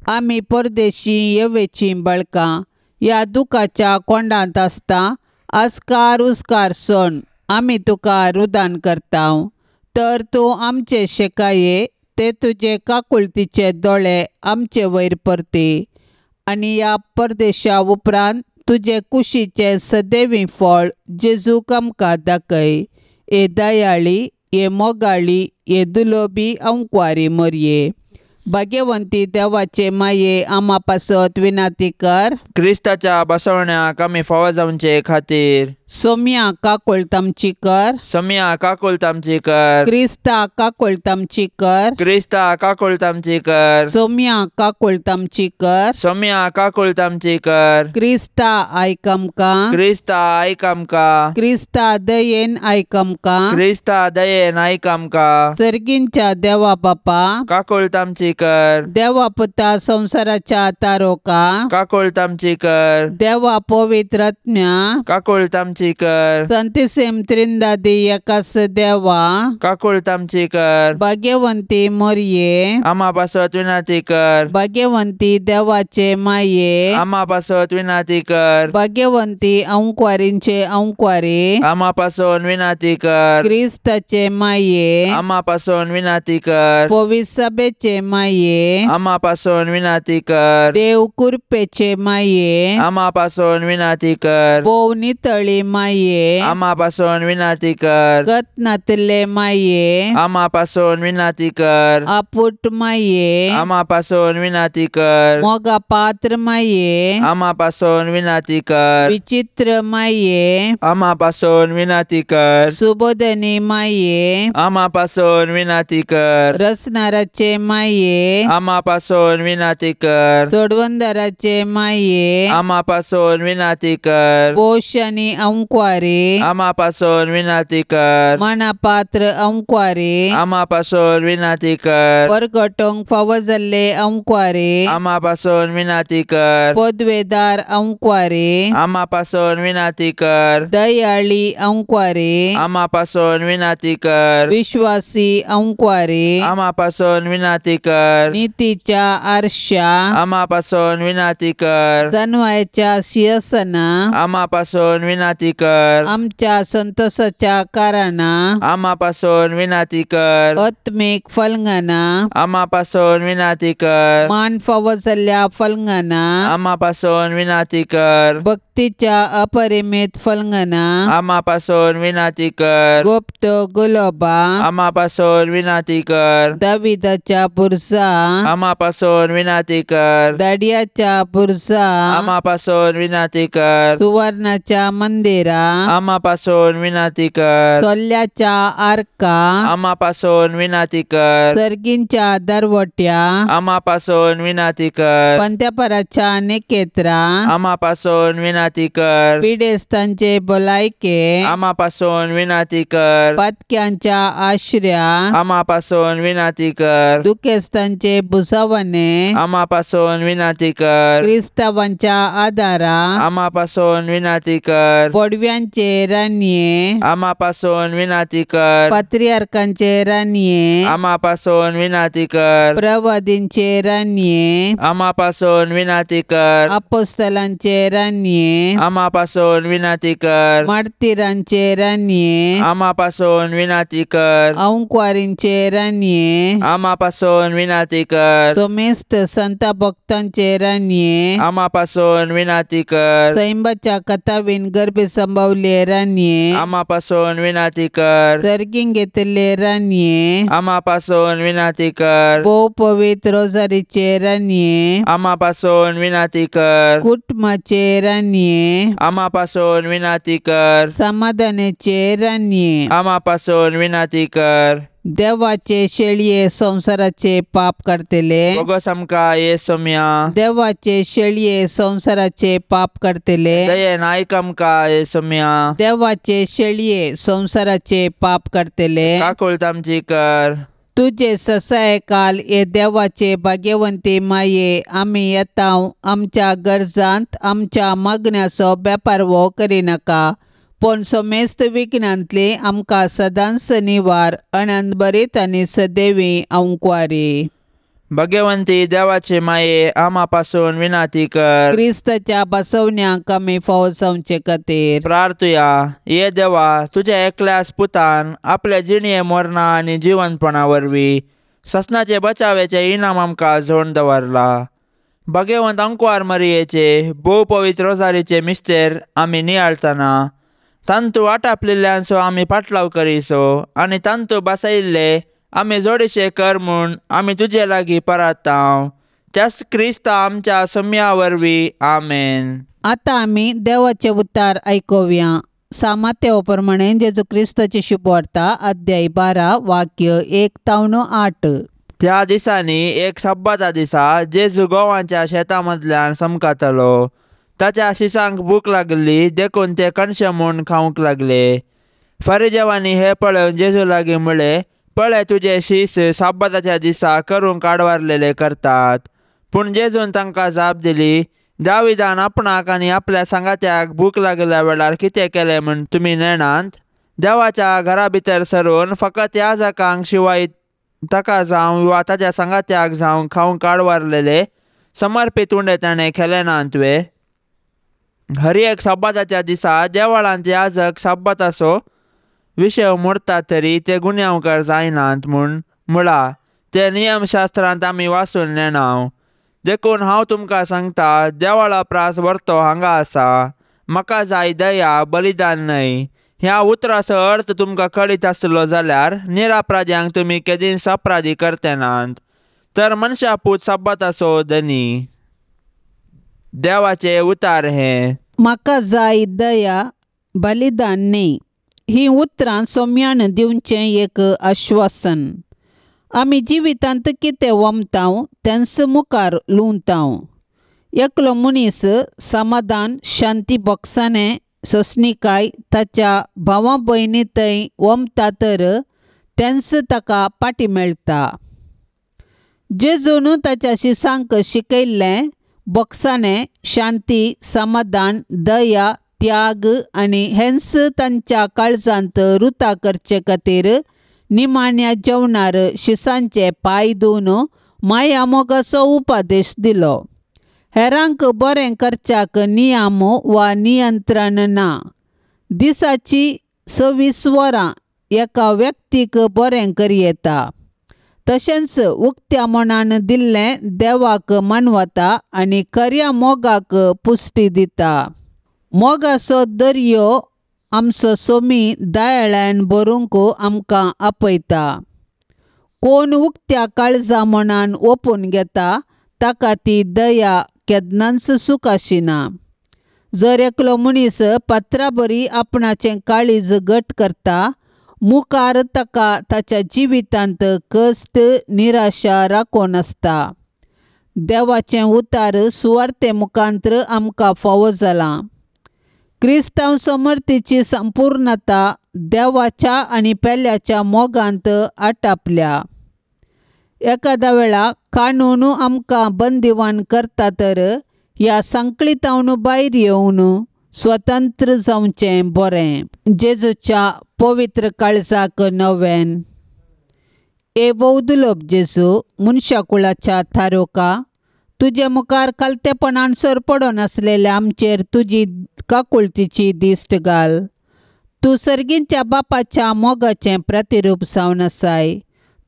आमी परदेशी येवेचीं बळकां ह्या दुखाच्या कोंडांत आसता आस्कार उस्कार सण आमी तुका रुदान करता. तर तूं आमचे शेकाये ते तुजे काकुळतीचे दोळे आमचे वयर परती आनी ह्या परदेशा उपरांत तुजे कुशीचें सदैवी फळ जेजूक आमकां दाखय. हे दयाळी हे मोगाळी हे दुलोबी अंकवारी मरये भाग्यवंती देवाचे माये आमा पासत विनंती कर. क्रिस्ताच्या बसवण्याक आमी फावो जावचे खातीर सोम्या काकुळट आमची कर. सोम्या काकुळट आमची कर. क्रिस्ता काकुळट आमची कर. क्रिस्ता काकुळट आमची कर. सोम्या काकुळट आमची कर. सोम्या काकुळट आमची कर. क्रिस्ता आयक आमकां. क्रिस्ता आयक आमकां. क्रिस्ता दयेन आयक आमकां. क्रिस्ता दयेन आयक आमकां. सर्गींच्या देवा बापा काकुळट आमची कर. देवा पुता संवसाराच्या तारोका काकुळट आमची कर. देवा पवित्र आत्म्या काकुळट आमची कर. संतिसेम त्रिंदादी एकास देवा काकुळट आमची कर. भाग्यवंती मोरये आमा पासत विनंती कर. भाग्यवंती देवाचे माये आमा पासत विनंती कर. भाग्यवंती अंकवारींचे अंकवारी आमा पासून विनंती कर. क्रिस्ताचे माये आमा पासून विनंती कर. पवित्र सभेचे माये माये, आमा पासून विनाती कर। देव कुरपेचे माये, आमा पासून विनाती कर। भोव नितळी माये, आमा पासून विनाती कर। गत नातले माये, आमा पासून विनाती कर। आपुट माये, आमा पासून विनाती कर। मोगा पात्र माये, आमा पासून विनाती कर। विचित्र माये, आमा पासून विनाती कर। सुबोधनी माये, आमा पासून विनाती कर। रसनाराचे माये, आमा पासून विनाती कर। सोडवंदराचे माये, आमा पासून विनाती कर। पोषणी अंक्वारी, आमा पासून विनाती कर। मनापात्र अंक्वारी, आमा पासून विनाती कर। परगटोंक फावो जाल्ले अंक्वारी, आमा पासून विनाती कर। पदवेदार अंक्वारी, आमा पासून विनाती कर। दयाळी अंक्वारी, आमा पासून विनाती कर। विश्वासी अंक्वारी, आमा पासून विनाती कर। नीतीच्या आरशा, आमा पासून विनाती कर। सनवायच्या शिरसना, आमा पासून विनाती कर। आमच्या संतोषाच्या कारणा, आमा पासून विनाती कर। आत्मिक फलंगना, आमा पासून विनाती कर। मान फावो जाल्ल्या फलंगना, आमा पासून विनाती कर। भक्तीच्या अपरिमित फलंगना, आमा पासून विनाती कर। गुप्त गुलोबा, आमा पासून विनाती कर। दाविदाच्या बुरसा, आमा पासून विनाती कर। दाडियाच्या बुरसा, आमा पासून विनाती कर। सुवर्णाच्या मंदिरा, आमा पासून विनाती कर। सोल्याच्या आर्का, आमा पासून विनाती कर। सर्गींच्या दरवट्या, आमा पासून विनाती कर। पंत्यापराच्या निकेत्रा, आमा पासून विनाती कर। पिडेस्तांचे भलायके, आमा पासून विनाती कर। पातक्यांच्या आश्र्या, आमा पासून विनाती कर। दुखेस्तांचे भुसावणे, आमा पासून विनाती कर। क्रिस्तावांच्या आदारा, आमा पासून विनाती कर। पडव्यांचे राणये, आमा पासून विनाती कर। पात्रियार्कांचे राणये, आमा पासून विनाती कर। प्रवादींचे राणये, आमा पासून विनाती कर। अपोस्तलांचे राणये, आमा पासून विनाती कर। मार्तीरांचे राणये, आमा पासून विनाती कर। अंक्वारींचे राणये, आमा पासून विनाती कर। सोमेस्त संत भक्तांचे राणये, आमा पासून विनाती कर। सैंबाच्या कथावीन गर्भे संभवले राणये, आमा पासून विनाती कर। सर्गींग घेतले राणये, आमा पासून विनाती कर। भोव पवित्र रोजारीचे राणये, आमा पासून विनाती कर। कुटुंबाचे राणये, आमा पासून विनाती कर। समाधानाचे राणये, आमा पासून विनाती कर। देवाचे शेळये संसाराचे पाप करतले, बोगस आमकां येसोम्या। देवाचे शेळये संसाराचे पाप करतले, दयेन आयक आमकां येसोम्या। देवाचे शेळये संसाराचे पाप करतले, काकुळट आमची कर। तुजे ससाय काल हे देवाचे भाग्यवंती माये, आमी येता आमच्या गरजांत आमच्या मागण्याचो बेपारवो करिनाका, पूण समेस्त विघ्नांतली आमकां सदांच निवार अनंतभरीत आनी सदैवी अंकवारी। भगवंती देवाचे माये, आमा पासून विनाती कर। क्रिस्ताच्या बसवण्याक आमी फावो जावचे खातीर प्रार्थुया। ये देवा, तुझ्या एकल्याच पुतान आपल्या जिणये मरणा आनी जिवनपणा वरवीं ससनाचे बचावेचे इनाम आमकां जोडून दवरला। भगवंत अंकवार मरियेचे भोव पवित्र रोजारीचे मिस्तेर आमी नियाळतना तांतू आटापलेल्यांचो आमी पाटलाव करीसो आनी तांतू बसयिल्ले आमी जोडीशे कर म्हूण आमी तुजे लागीं परातांव, त्याच क्रिस्ता आमच्या सम्या वरवीं, आमेन। आतां आमी देवाचे उतार आयकुया। सामातेव प्रमाणे जेजू क्रिस्ताची शुभवार्ता अध्याय 12 वाक्य 1 ते 8। त्या दिसांनी एक सब्बाता दिसा जेजू गोवांच्या शेतामदल्यान समकातलो। ताच्या शिसांक भूक लागली देखून ते कणशे म्हूण खावंक लागले। फारिजेवांनी हें पळोवन जेजू लागीं म्हळें, पळय तुजे शीस सब्बाताच्या दिसा करूंक आडवारलेले करतात। पूण जेजून तांकां जाप दिली, दाविदान आपणाक आनी आपल्या सांगात्याक भूक लागल्या वेळार कितें केलें म्हूण तुमी नेणात? देवाच्या घरा भितर सरून फकत याजकांक शिवाय ताका जावं वा ताच्या सांगात्याक जावं खावंक आडवारलेले समर्पीत उंडे ताणें केले नात वे? हर एक सब्बाताच्या दिसा देवळांत याजक सब्बाताचो विशय मोडटा तरी ते गुन्यांवकार जायनात म्हूण म्हळां ते नियमशास्त्रांत आमी वाचून नेणाव. देखून हांव तुमकां सांगता, देवाळा प्रास व्हरतो हांगा आसा. म्हाका जाय दया, बलिदान न्हय. ह्या उतराचो अर्थ तुमकां कळीत आसलो जाल्यार निरापराध्यांक तुमी केदींच अपराधी करते नात. तर मनशा पूत सब्बाताचो धनी. देवाचे उतार हें. म्हाका जाय दया, बलिदान न्ही ही उतरां सोम्यान दिवचें एक आश्वासन. आमी जिवितांत कितें वमतांव तेंच मुखार लुंवतांव. एकलो मनीस समाधान, शांती, बोगसाणें, सोंसणीकाय ताच्या भावा भयणी थंय वमता तर तेंच ताका पाटी मेळटा. जेजून ताच्या शिसांक शिकयल्लें बोगसाणें, शांती, समाधान, दया, त्याग आनी हेंच तांच्या काळजांत रुता करचे खातीर निमाण्या जेवणार शिसांचे पांय धुवन माया मोगाचो उपदेश दिलो. हेरांक बरें करच्याक नियम वा नियंत्रण ना. दिसाची 26 वरां एका व्यक्तीक बरें करयेता. तशेंच उक्त्या मनान दिल्लें देवाक मानवता आनी खऱ्या मोगाक पुश्टी दिता. मोगाचो दर्यो आमचो सोमी दयाळान भरूंक आमकां आपयता. कोण उक्त्या काळजा मनान ओपून घेता ताका ती दया केन्नाच सुखाशिना. जर एकलो मनीस पत्रा बरी आपणाचें काळीज घट करता, मुखार ताका ताच्या जिवितांत कश्ट, निराशा राखून आसता. देवाचें उतार सुवार्ते मुखांत्र आमकां फावो जालां. क्रिस्तांव समर्थीची संपूर्णता देवाच्या आनी पेल्याच्या मोगांत आटापल्या. एखाद्या वेळा कानून आमकां बंदिवान करता तर ह्या संकलितावन भायर येवन स्वतंत्र जावचें बरें. जेजूच्या पवित्र काळजाक नवेन. ए भोवदुलोब जेजू, मनशाकुळाच्या थारोका, तुजे मुखार कालतेपणान सरपडोन आसलेल्या आमचेर तुजी काकुळतीची दिश्ट घाल. तूं सर्गींच्या बापाच्या मोगाचें प्रतिरूप जावन आसाय.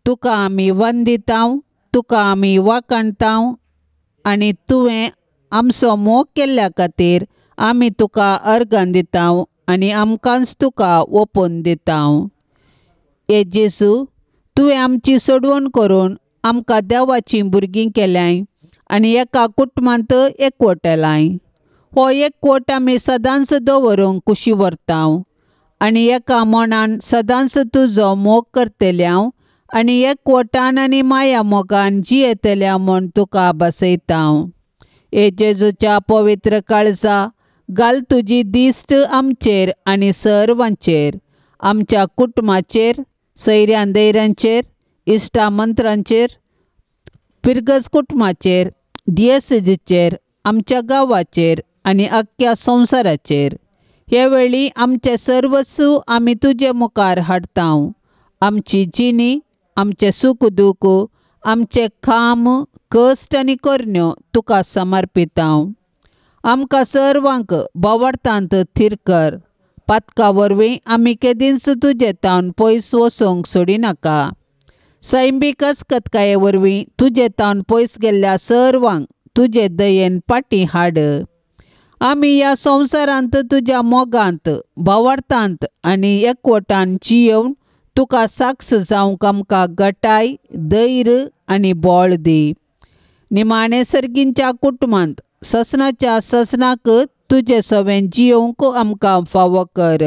तुका आमी वंदितांव, तुका आमी वाखाणतांव आनी तुवें आमचो मोग केल्ल्या खातीर आमी तुका अर्गां दितांव आनी आमकांच तुका ओपून दितांव. ए जेजू, तुवें आमची सोडवण करून आमकां देवाचीं भुरगीं केल्यांय आनी एका कुटुंबांत एकवटेलाय. हो एकवट आमी सदांच दवरूंक कुशी व्हरतांव आनी एका मनान सदांच तुजो मोग करतल्यांव आनी एकवटान आनी माया मोगान जियेतल्या म्हूण तुका बसयतांव. ए जेजूच्या पवित्र काळजा, घाल तुजी दिश्ट आमचेर आनी सर्वांचेर, आमच्या कुटुंबाचेर, सैऱ्यां दैऱ्यांचेर, इश्टा मंत्रांचेर, फिरगज कुटुंबाचेर, दियेसेजीचेर, आमच्या गांवाचेर आनी अख्ख्या संवसाराचेर. हे वेळी आमचें सर्वस्व आमी तुजे मुखार हाडटांव. आमची जिणी, आमचें सूख दूख, आमचें काम, कश्ट आनी करण्यो तुका समर्पितांव. आमकां सर्वांक बोवाळटांत थीर कर. पातका वरवीं आमी केदींच तुजे तावन पयस वचूंक सोडिनाका. सैमीक अस्कतकाये वरवीं तुजे तावन पयस गेल्ल्या सर्वांक तुजे दयेन फाटीं हाड. आमी ह्या संवसारांत तुज्या मोगांत, बोवाळटांत आनी एकवटान जियेवन तुका साक्ष जावंक आमकां गटाय, धैर्य आनी बळ दी. निमाणें सर्गींच्या कुटुंबांत ससनाच्या ससनाक तुजे सवें जियोवंक आमकां फावो कर.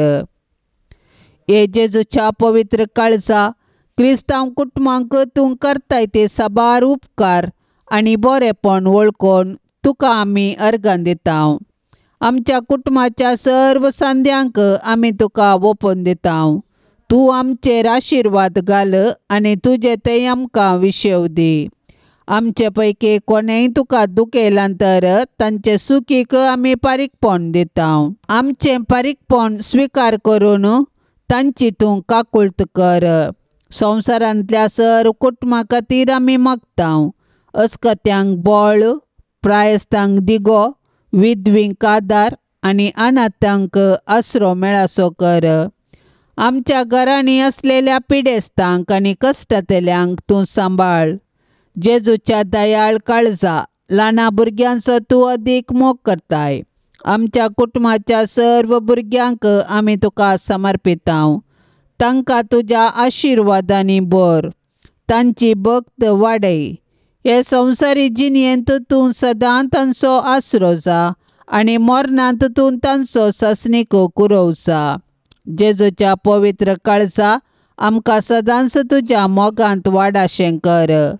हे जेजूच्या पवित्र काळजा, क्रिस्तांव कुटुंबांक तूं करताय ते साबार उपकार आनी बरेपण वळखून तुका आमी अर्गां दितांव. आमच्या कुटुंबाच्या सर्व सांद्यांक आमी तुका ओपून दितांव. तूं आमचेर आशिर्वाद घाल आनी तुजे ते आमकां विशेव दी. आमचे पैकी कोणेय तुका दुखयलां तर तांचे सुखीक आमी पारीकपण दितांव. आमचें पारीकपण स्विकार करून तांची तूं काकुळट कर. संवसारांतल्या सर्व कुटुंबा खातीर आमी मागतांव. अस्कत्यांक बळ, प्रायस्तांक दिगो, विधवींक आदार आनी अनाथांक आसरो मेळासो कर. आमच्या घरांनी असलेल्या पिडेस्तांक आनी कश्टांतल्यांक तूं सांबाळ. जेजूच्या दयाळ काळजा, ल्हाना भुरग्यांचो तूं अदीक मोग करताय. आमच्या कुटुंबाच्या सर्व भुरग्यांक आमी तुका समर्पितांव. तांकां तुज्या आशिर्वादांनी भर, तांची भक्त वाडय. हे संवसारी जिणेंत तूं सदां तांचो आसरो जा आनी मरणांत तूं तांचो सासणीक कुरोवचा. जेजूच्या पवित्र काळजा, आमकां सदांच तुज्या मोगांत वाडाशें कर.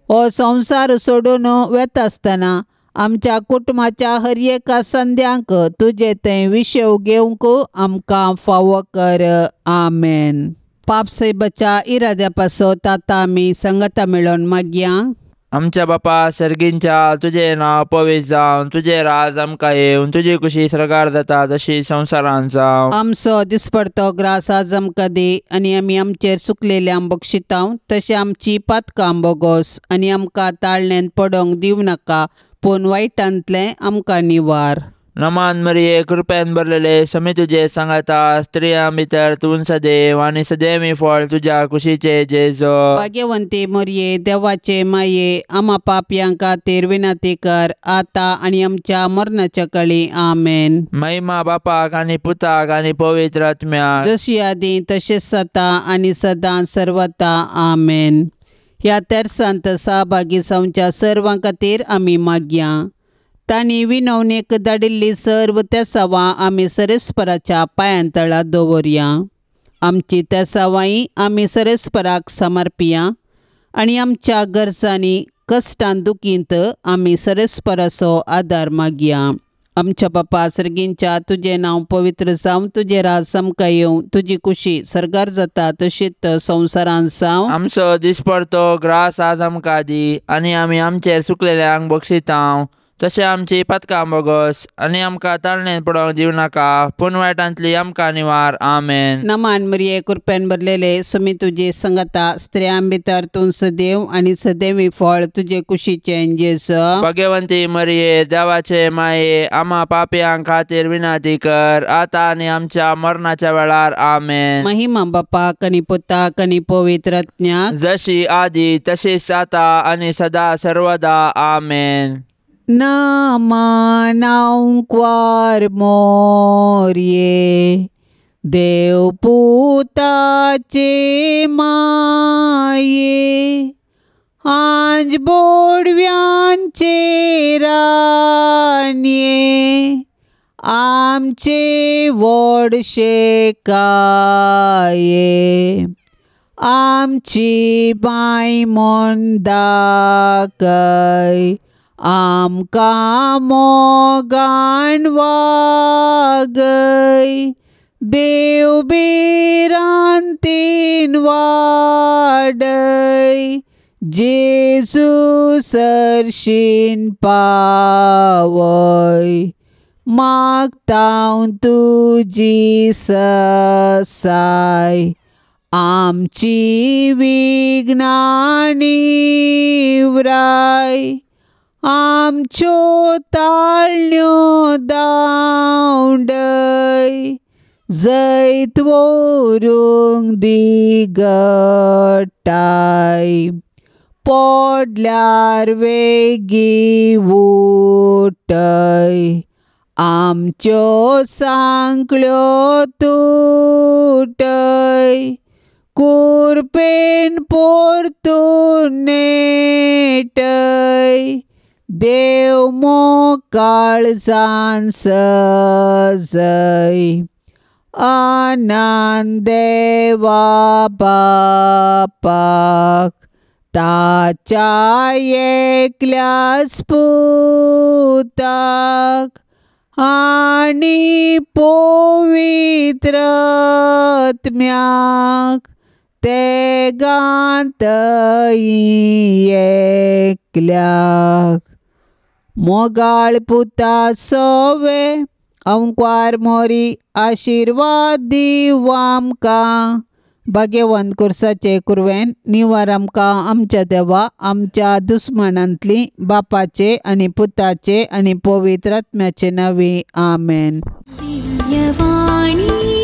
हो संवसार सोडून वेता आसतना आमच्या कुटुंबाच्या हर एका संद्यांक तुजे थंय विशेव घेवंक आमकां फावो कर. आमेन. पाप सायबाच्या इराद्या पासत आतां आमी संगता मेळोवन मागया. आमच्या बापा सर्गींच्या, तुजें नांव पवित्र जावन, तुजें राज आमकां येवन, तुजी कुशी सर्गार जाता तशी संवसारांत जावं. आमचो दिसपडतो ग्रास आज आमकां दी आनी आमी आमचेर चुकलेल्यांक बक्षितांव तशें आमची पातकां बोगोस आनी आमकां ताळण्यांत पडोंक दिवं नाका, पूण वायटांतलें आमकां निवार. नमान मरिये, कृपेन भरलेले, समी तुजे सांगाता, स्त्रियां भितर तूं सदैव आनी सदैवी फळ तुज्या कुशीचे जेजो. भाग्यवंती मरिये, देवाचे माये, आमा पापयां खातीर विनंती कर आतां आनी आमच्या मरणाच्या कळी. आमेन. महिमा बापाक आनी पुताक आनी पवित्र आत्म्याक, जशी आदी तशेंच आतां आनी सदां सर्वता. आमेन. ह्या तेर्सांत सहभागी जावच्या सर्वां खातीर आमी मागया. तांणी विनवणेक धाडिल्ली सर्व तेसावां आमी सरेस्पराच्या पांयांतळा दवरया. आमची तेसावांय आमी सरेस्पराक समर्पिया आनी आमच्या गरजांनी कश्टान दुखींत आमी सरेस्पराचो आदार मागया. आमच्या बापा सर्गींच्या, तुजें नांव पवित्र जावं, तुजें राज आमकां येवं, तुजी कुशी सर्गार जाता तशीच संवसारांत जावं. आमचो दिसपडतो ग्रास आज आमकां दी आनी आमी आमचेर चुकलेल्यांक बक्षितांव तशें आमची पातकां बोगस आनी आमकां ताळणेन पडोवंक दिवं नाका, पूण वायटांतली आमकां निवार. आमेन. नमान मरिये, कृपेन भरलेले, सुमी तुजे संगता, स्त्रियां भितर तूं सदैव आनी सदैवी फळ तुजे कुशीचें जेजू. भाग्यवंती मरिये, देवाचे माये, आमा पापयां खातीर विनंती कर आतां आनी आमच्या मरणाच्या वेळार. आमेन. महिमा बापाक आनी पुताक आनी पवित्र आत्म्याक, जशी आदी तशीच आतां आनी सदा सर्वदा. आमेन. नमनांक्वार मोरये, देवपुताचे माये, आंज बोडव्यांचे रानये, आमचे व्हडशे काये, आमची बांय म्हण दाखय, आमकां मोगान वागय, देव भिरांतीन वाडय, जेजू सरशीन पावय, मागतांव तुजी ससाय, आमची विघ्नां निवराय, आमच्यो ताळण्यो दावडय, जैत व्हरूंक दिगटाय, पडल्यार वेगीं उठय, आमच्यो सांकळ्यो तुटय, कुरपेन परतून नेटय, देव मोकाळजान सजय, आनंद देवा बापाक, ताच्या एकल्याच पुताक आनी पवित्र आत्म्याक, तेगांतय एकल्याक. मोगाळ पुता सोवे, अंक्वार मोरी, आशिर्वाद दिवं आमकां. भाग्यवंत कुर्साचे कुरवेन निवार आमकां आमच्या देवा, आमच्या दुस्मनांतली, बापाचे आनी पुताचे आनी पवित्र आत्म्याचे नांवी. आमेन. दिव्यवाणी.